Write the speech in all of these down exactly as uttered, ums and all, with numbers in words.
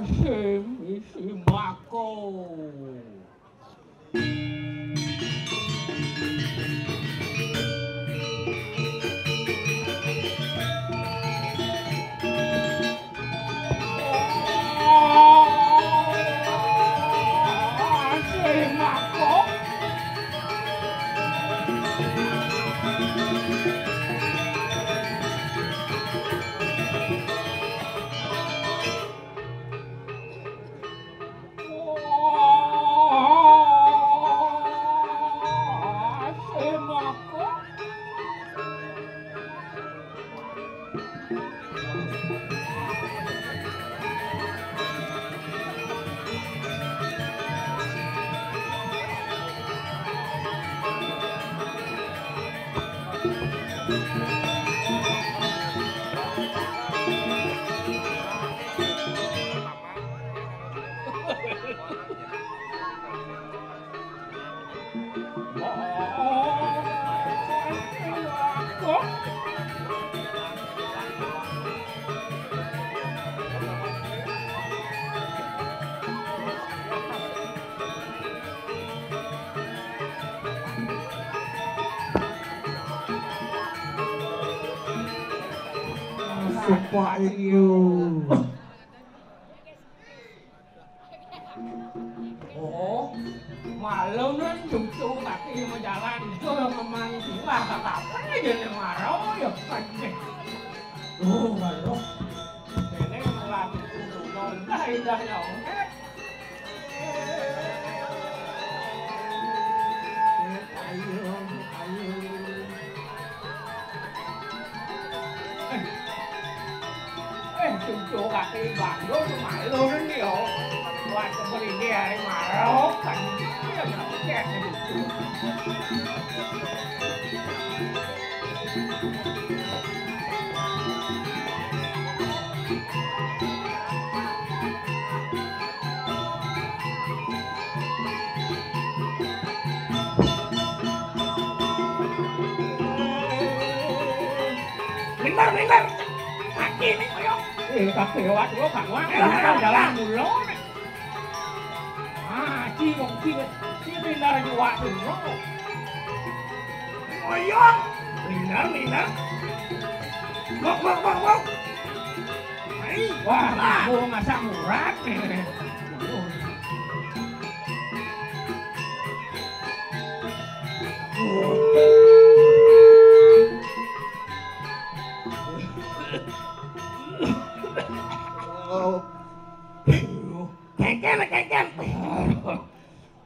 Sing isi mako. Sing mako. Sumpah iyo. Oh, malu nih cucu kaki mau jalan itu memang sila apa aja nih maro ya kan. Oh, malu. Ini mulai itu nonton indah ya. Eh, cucu kaki bandul malu nih yo. Buat seperti ini hari malu kan. Iya, nggak oke. Bener, bener. Kaki ini koyo. Eh, kaki lewat lo, Kang Wang. Eh, jalan mulu. Ah, ci wong ci, ci pindah lewat lo. Koyo. Bener, bener. Bok, bok, bok, bok. Wah, aku masak murah. Kengken, kengken.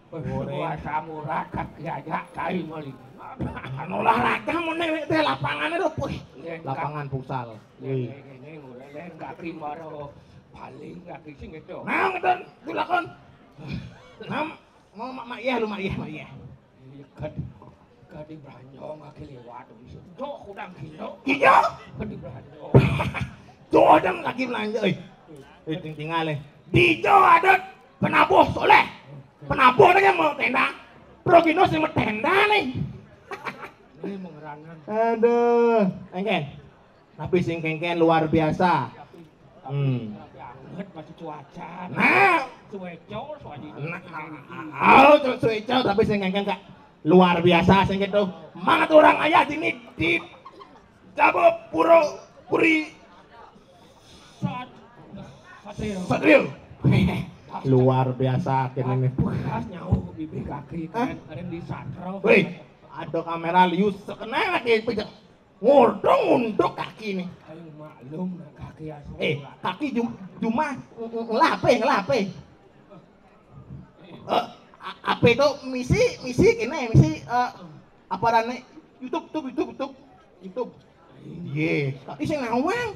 Wah, samurat kaki aja kai meli. Anu olahraga mun nek teh lapangane lho, puh. Lapangan futsal. Wih. Ini, ini, ini, kaki maro paling kaki sing itu. Nah, ngeten, dilakon. Nam, mau mak, mak iya lu, mak iya, mak iya. Iya kan. Kadi branjong kaki liwat. Cok, udang gila. Iya. Kadi branjong. Cok, udang kaki belanja, eh. Eh, ting-, tinggal, eh. Dijo adat penabuh soleh. Penabuh aja mau tenda. Progino sih mau tenda nih. Ini mengerangan. Aduh, engken. Tapi sing kengken luar biasa. Tapi, tapi, hmm, tapi anget masih cuaca. Nah. Cueco, soalnya. Nah, oh, cu-, cueco, tapi sing kengken, Kak. Luar biasa sing gitu. Mangat orang ayah dini di Jabo Puro Puri Sat-, Satrio. Satrio. Luar biasa kene nih. Pas nyauh ke bibir kaki, hah? Keren, keren di Satro. Wih, ada kamera lius sekena lagi pijak. Ngordong ngunduk kaki nih. Ayo maklum nah kaki asli. Eh, kaki jum-, cuma ng-, ng-, ngelape, ngelape. Eh, a-, apa itu misi, misi kene, misi, eh, apa rane? YouTube, YouTube, YouTube, YouTube, YouTube. Iya, kaki sing ngawang.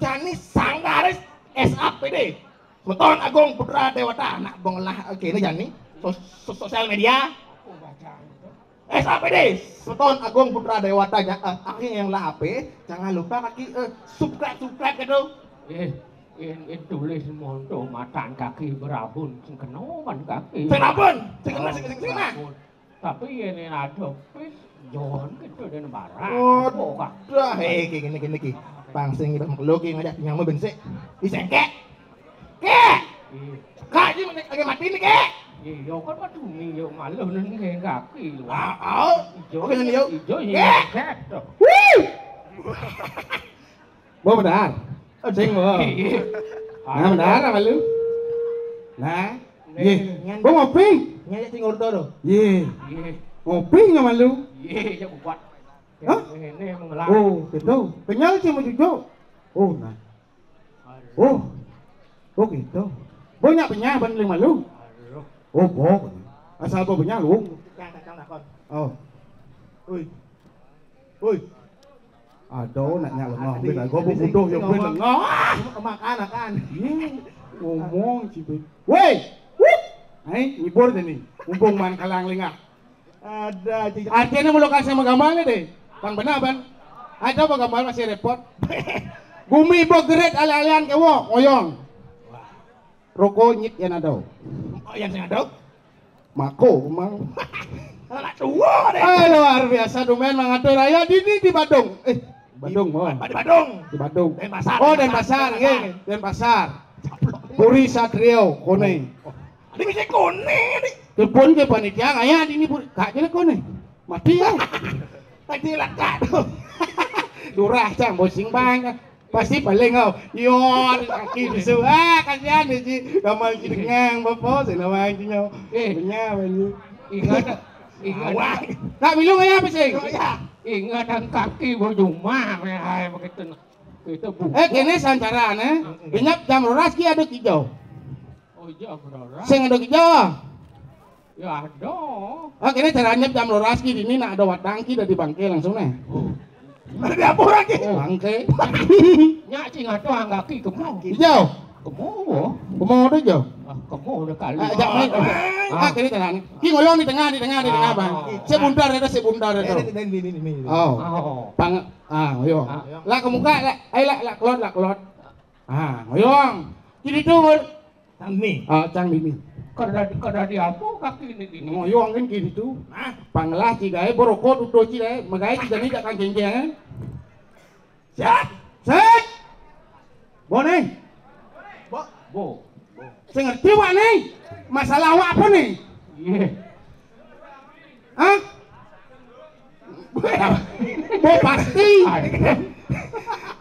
Jani sanggaris S A P D. Semeton Agung Putra Dewata, anak bong lah, oke, ini Jani. So-, so-, sosial media. S A P D, Semeton Agung Putra Dewata, ja-, eh, akhirnya yang lah H P, jangan lupa kaki, eh, subscribe, subscribe gitu. Eh, in, in tulis monto matan kaki berabun, sing kenoman kaki. Sing rabun, sing kena, sing, sing, sing, nah. Berabun. Tapi ini ada pis, John gitu dan barang. Waduh, eh, kayak gini, gini, ki. Pangsing kita makhluk yang ngajak nyamuk bensik. Disengkek. Kek. Kak, ini lagi mati nih, Kek. Iya, kan mati nih, yo malu nih, kayak kaki lu. Ah, oh. Ijo, oke, nih, yo. Ijo, iya, Kek. Set. Wih. Mau benar? Sing mau. Iya. Nah, benar sama lu. Nah, iya. Mau ngopi? Nyari sing urut tuh. Iya. Iya. Ngopi nggak malu? Iya, ya kuat. Hah? Ini emang ngelarang. Oh, gitu. Kenyal sih mau cucu. Oh, nah. Oh. Oh, gitu. Banyak penyah ban lima lu. Oh, bo. Asal bo penyah lu. Cang, cang, takon. Oh. Oi. Oi. Aduh, nak nyak lengah. Tadi, ben aku tadi butuh sing ya ben ngomong. Lengah. Makan, makan. Iya. Ngomong sih ben. Woi. Wuh. Hai, ngibur deh nih. Mumpung man kalang lingah. Ada, Cing. Artinya mau lokasi sama gambarnya deh. Bang benar, Bang. Ada apa gambar masih repot? Gumi bogeret ale-alean kewo, oyong. Rokok nyit yang ada. Oh, yang sing ada? Mako, Mang. Anak tua deh. Eh, luar biasa, dumen mangatur raya dini di Badung. Eh, Badung, oh. Di Badung. Di Badung. Denpasar, oh, Denpasar, Denpasar, iya, Denpasar. Puri Satrio, Kone. Oh. Ada bisa Kone, nih. Telepon ke panitia, ngaya dini Puri. Kak, kira Kone. Mati ya. Tadi lah, Kak. Lurah, cang, bosing banget. Pasti paling kau. Yo, kaki bisu. Ah, kasihan ya, Ji. Gamal Ji dengang, bapak, saya nawang Ji nyau. Eh. Benyam, Ji. Ingat, ingat. Wah. Kak, bilang ngaya apa sih? Oh, ya. Ingatan kaki bojong mah, meh, hai, begitu, nah. Kita buka. Eh, kene sancaran, eh. Mm-mm. Inyap jam rolas ki ada kijau. Oh, jam rolas. Sing ada kijau. Ya ada. Ah, kene cara inyap jam rolas ki dini nak ada watang ki dari bangke langsung, neh. Oh. Ada di apa lagi? Oh. Bangke. Nyak sing ada anggaki kemu. Kijau. Kemu, oh. Kemu ada kijau. Ah, kemu ada kali. Ah, jak main. Ah, kene cara ni. Ki ngoyong di tengah, di tengah, di tengah, Bang. Ah. Sebuntar ada, sebuntar ada. Eh, ini, ini, ini, ini. Oh. Oh. Pang Ah, ngoyong. Ah. Lah ke muka, lah, ayo lah, lah kelot, lah kelot. Ah, ngoyong. Kiri tu, Bul. Cang ni. Ah, cang ni. Kada, kada di apa kaki ni, ni? Ngoyong kan kiri tu. Nah. Panglah cigai, borokot udah cigai, magai cigai ni jangan kenceng, eh. Set. Set. Bo ni. Bo. Bo. Saya ngerti, Wak, ni. Masalah awak apa ni? Iya. Hah? Bo pasti.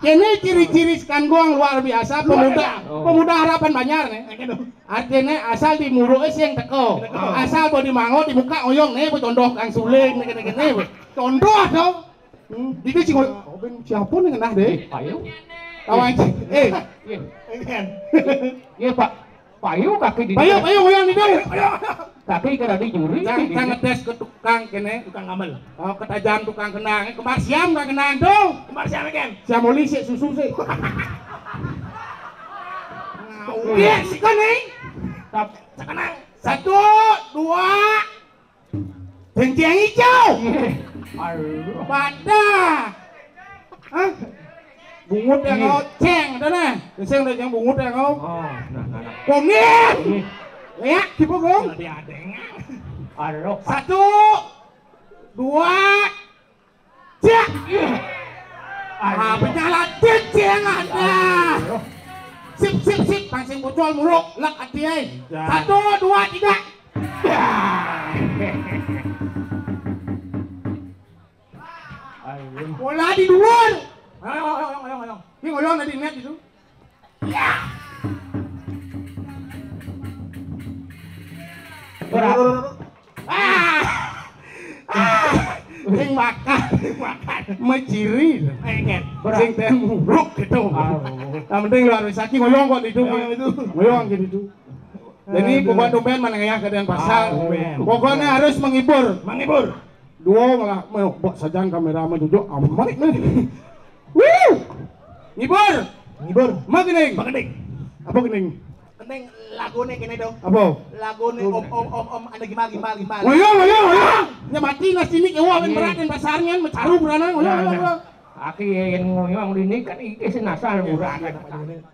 Ini ciri-ciri Sekanggong luar biasa, pemuda, oh, pemuda harapan banyak nih. Artinya asal di muruk sing teko. Teko. Asal bo di mango di muka oyong nih, bo condoh kang suling nih, nih, nih, nih. Condoh dong. Hmm, di sing oh, ben siapa nih ngenah deh? Ayo. Kawan, eh. Iya. Kan. Iya, Pak. Payu kaki di payu, payu, yang di dong. Kaki kada di juri. Cang, cang ngetes ke tukang kene. Tukang ngambel. Oh, ketajam tukang kenang. Kembar siam tukang kenang tuh. Kembar siam, Ken. Siam oli sih, susu sih. Iya, si kuning. Tap. Sekenang. Satu, dua. Benteng hijau. Aduh. Pada. Hah? Bungut yang, iya, ngoceng, ada nah. Sing ada yang bungut yang ngau. Oh, nah, nah, nah. Kuning. Iya. Ya, kipu, Bung. Ada, ada. Aduh. Satu, dua, cek. Ah, penyala cek yang ada. Aduh. Sip, sip, sip. Pancing bocor muruk, lek ati ai. Jangan. Satu, dua, tiga. Ayo. Bola di luar. Ayo, ayo, ayo, ayo, ayo. Ini ngoyong tadi net itu. Ya. Berat. Ah. Ah. Sing makan, sing makan. Meciri. Eh, Ken. Berat. Sing teh muruk gitu. Oh. Yang penting luar biasa ki ngoyong kok itu. Ngoyong itu. Ngoyong gitu. Jadi, aduh, pokoknya tumben mana ya ke Denpasar. Ah, tumben. Pokoknya harus menghibur. Menghibur. Dua malah, mau buat sajan kamera mah jujur amat nih. Wuh. Ngibur. Ngibur. Mah gini. Mah gini. Apa gini? Penting lagune kene dong. Apa? Lagune om, om, om, om, ada gimbal, gimbal, gimbal. Ngoyong, ngoyong, ngoyong. Nya mati nasi ini kewa ben, iya, berat dan pasarnya mecaru berana ngoyong, nah, ngoyong, nah, ngoyong. Aki yang ngoyong ini kan iki sing asal murah.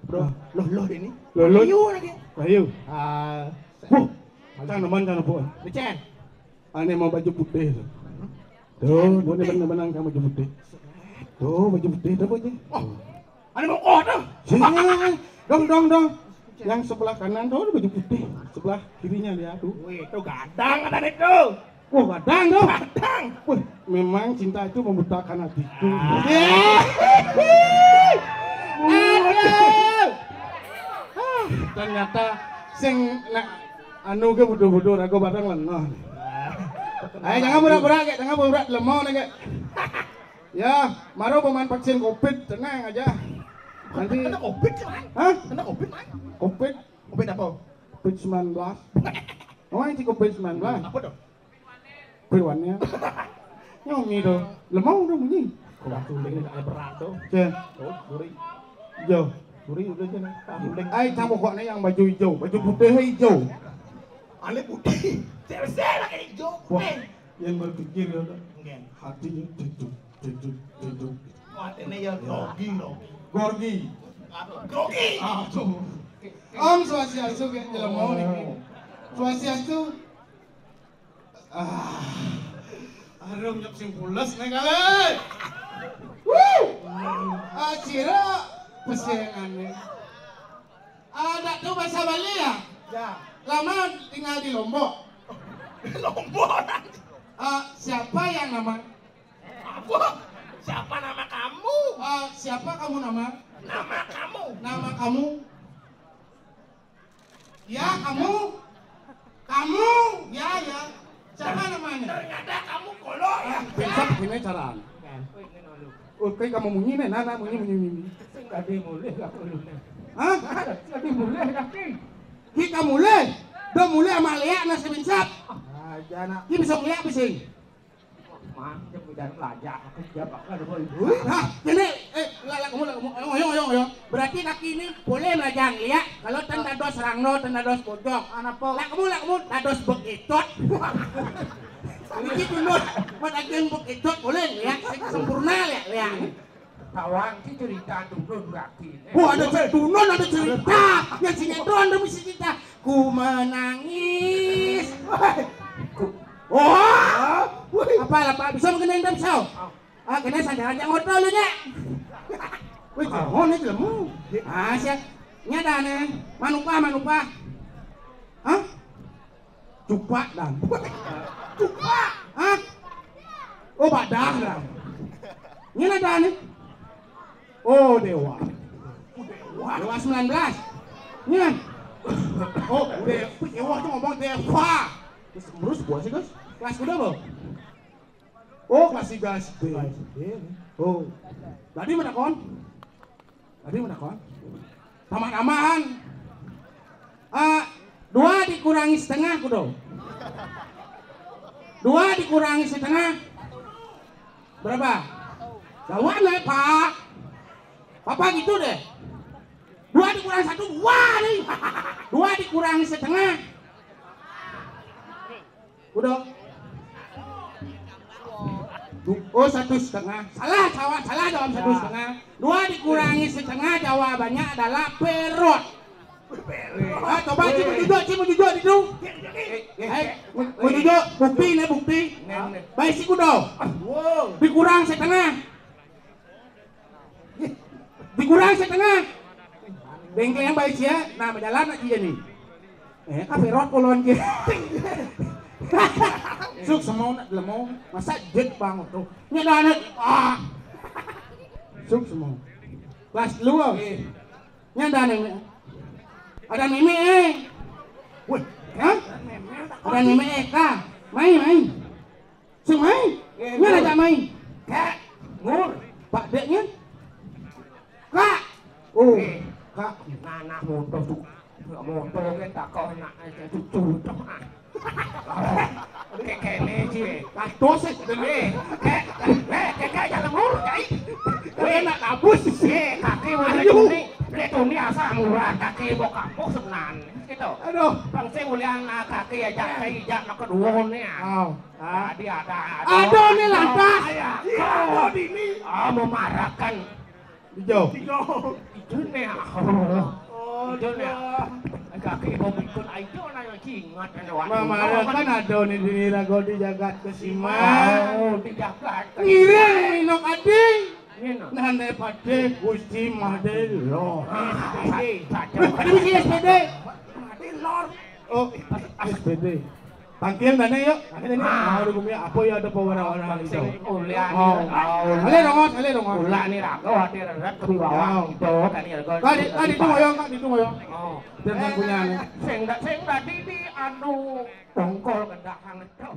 Bro, loh, loh ini. Loh, loh. Ayo lagi. Ayo. Ah, bu. Cang nemen, cang nemen. Becen. Ane mau baju putih tu. Tuh, dia ni benar-benar kan baju putih. Tuh, baju putih tu apa je? Oh, ane mau kau tu. Sini, dong, dong, dong. Yang sebelah kanan tuh ada baju putih, sebelah kirinya dia tuh. Wih, itu gadang katanya tuh. Wah, gadang tuh. Gadang. Wih, memang cinta itu membutakan hatiku. Ah. Aduh. Ah, ternyata sing nak anu ge bodoh-bodoh rago bareng lengoh. Ayo, jangan pura-pura, Gek, jangan pura-pura lemah nih, Gek. Ya, maro pemain vaksin covid, tenang aja. Nanti kena covid, kan? Hah? Kena covid, kan? Covid? Covid apa? Covid sembilan belas. Oh, ini covid sembilan belas. Apa tuh? Covid one-nya. Nyomi tuh. Lemah udah bunyi. Kok suling ini kayak berat tuh. Cek. Oh, duri. Hijau. Duri udah aja nih. Suling. Ai, kamu kok nih yang baju hijau, baju putih hijau. Aneh putih. Saya pakai hijau. Wah, putih. Yang berpikir ya, Dok. Enggak. Hatinya tutup, tutup, tutup. Hatinya ya grogi, grogi. Grogi. Apa? Grogi. Aduh. Om Swastiastu, kayak jelema niki. Swastiastu. Ah. Aduh, nyep sing pules nih kali. Wuh. Ah, cira pesengan nih. Ada tuh bahasa Bali ya? Ya. Lama tinggal di Lombok. Lombok. Ah, siapa yang nama? Apa? Siapa nama kamu? Ah, siapa kamu nama? Nama kamu. Nama kamu? Ya, kamu. Kamu. Ya, ya. Siapa namanya? Ternyata kamu kolor ya. Bisa begini caraan. Oke, kamu munyi nih, nana munyi, munyi, munyi. Sing gak dimulih aku lu nih. Hah? Sing gak dimulih kaki. Kita mulih. Udah mulih sama Lea, nasi binsap. Aja nak. Ini bisa ngeliat bisa. Mah, dia udah belajar, aku siap, aku ada boy. Hah? Ini, eh, lah, lah, kamu, lah, kamu, ayo, ayo, ayo, ayo. Berarti kaki ini boleh belajar ngeliat kalau tanda dos rangno, tanda dos bojong. Anapa? Lah, kamu, lah, kamu, tanda dos bekitut. Ini gitu, Nur. Mau lagi yang bekitut, boleh ngeliat. Sempurna, lihat, lihat. Tawang ki cerita dunun berarti. Wah, ada cerita dunun, ada cerita. Yang sinetron ada mesti cerita. Ku menangis. Ku- Wah. Wih. Apa, apa? Bisa mengenai dam sao? Ah, kena sandaran yang hotel lu, Nyek. Wih, jangan nih, jelemu. Ah, siap. Nyata nih. Manupah, manupah. Hah? Cupak dan. Cupak. Hah? Oh, badah dan. Ini ada nih. Oh, Dewa. Dewa sembilan belas. Ini kan? Oh, Dewa. Dewa tuh ngomong Dewa. Terus, terus buah sih, Gus. Kelas kuda, Bang? Oh, kelas tiga S D. Oh. Tadi mana kon? Tadi mana kon? Tamat-tamahan. Ah, dua dikurangi setengah, kudo. Dua dikurangi setengah. Berapa? Lawan, eh, Pak. Papa gitu deh. Dua dikurangi satu, dua nih. Dua dikurangi setengah. Udah. Du- oh, satu setengah. Salah, salah, salah dalam satu setengah. Dua dikurangi setengah jawabannya adalah perot. Ah, coba, Ci, mau jujur, Ci, mau jujur itu. Eh, mau jujur, bukti nih, bukti. Baik, si kudo. Dikurang setengah. Dikurang setengah. Bengkel yang baik ya, nah, berjalan lagi jadi. Eh, kafe rokok lawan dia. Suk semua nak lemau, masa jet banget tuh. Nya dah anak. Ah. Suk semua. Kelas dua. Nya dah anak. Ada meme eh. Wih, hah? Ada meme eh, Kak. Main, main. Sing main. Nya ajak main. Kak, Ngur. Pak Dek nya. Kak. Oh, Kak. Nah, nah, motor tuh. Motor kan tak kau nak aja tuh tuh. Kayak kene sih. Kados sih. Eh, eh, eh, kayak jalan Ngur, kai. Kau nak kabus. Eh, kaki warna kuning. Dia tuh nih asal murah kaki bawa kampung sebenarnya. Gitu. Aduh. Bang sing ulian kaki aja, kai jak nak kedua nih. Oh. Ah. Tadi ada, ada. Ada nih lantas. Iya, ada di ini. Ah, memarahkan. Hijau. Hijau. Hijau nih. Oh, hijau nih. Kaki mau ikut aja lah yang ingat ada waktu. Memarahkan ada nih di rago di jagat kesima. Oh, di jagat. Ngiring minok ading. Nanda pade Gusti Madelo. Ah, pade. Ada bisi S P D. Mati lor. Oh, S P D. Tangkil mana yuk? Akhirnya ini mau dukungnya apa ya ada pewarna-warna gitu. Sing ulian. Oh. Ayo dong, Mas, ayo dong, Mas. Ulah nih raga hati reret ke bawah. Oh. Itu kan ya. Tadi tadi itu ngoyong, Kak, itu ngoyong. Oh. Dia kan punya anu. Sing da- sing tadi di anu tongkol kendahang itu.